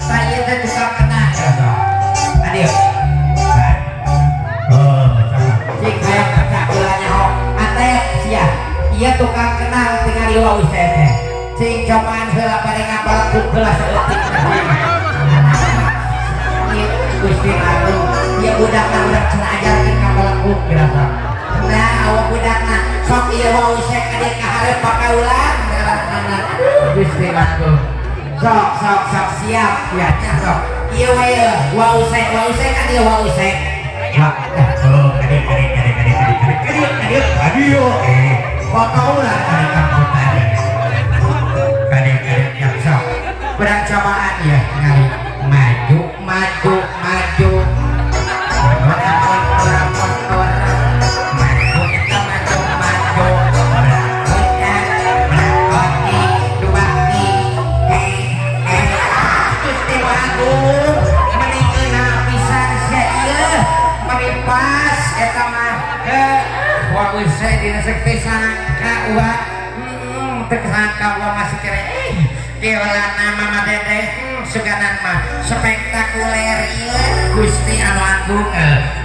Saya teh tukang kena. Adio. Ieu tukang kenang tingali wau teh. Cing cobaan heula bade ngabalekuk heula saeutik. Ieu Gusti Ratu, ieu budakna urang cenah ajarkeun ngabalekuk geura. Nah, awak budakna sok ieu wau teh ka dieu ka hareup pakaulan. Gusti Ratu. Sok sok sok siap ya nya sok. Ieu we wau teh ka dieu wau teh. Oh, ka dieu ka dieu ka dieu ka dieu ka dieu ka dieu. Pakaulan ka kampung tadi. Kadang-kadang yang sok berang cobaan ya ngali maju maju maju orang motor maju kita maju maju berangkat berangkoti dubaki Gusti Agung meningkeuna pisan sia ieu meni pas eta mah wa usai dina sekti sangka wa tersangka wa masih kere keolana mama dede suganan mah spektakuler ieu Gusti anu agung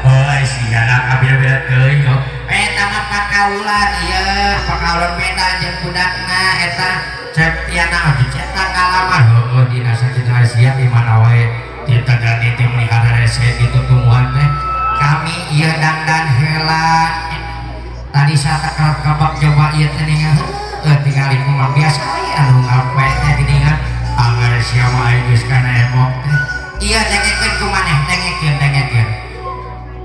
oh sigana kabeh-beh teuing eta mah pakaulan ieu pakaulan beda jeung budakna eta Septiana dicetak kalamar heueuh dina sakitu sia di mana wae tita ganti teh meuni hararese kitu tumuhan teh kami ieu dandan heula tadi saat kabak coba ieu teh ningal tingali mah biasa we anu ngapoe teh geuningan anggar sia mah aing geus kana emok teh ieu dengekeun ku maneh dengekeun dengekeun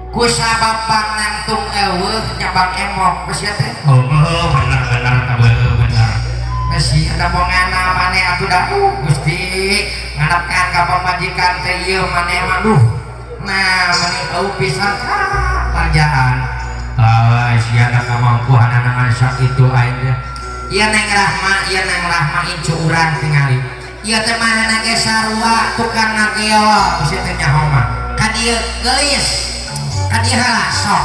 ku sabab pangnangtung eueuh nyabak emok geus sia teh heueuh bener bener teh bener geus sia da bongana maneh atuh da Gusti ngadepkeun ka pamajikan teh ieu maneh mah duh nah meni eueuh pisan ka kerjaan ah sia da kamampuhanana ngan sakitu aing teh ieu Neng Rahma ieu Neng Rahma incu urang tingali ieu teh manehna ge sarua tukang ngageol geus teh nyaho mah ka dieu geulis ka dieu heula sok.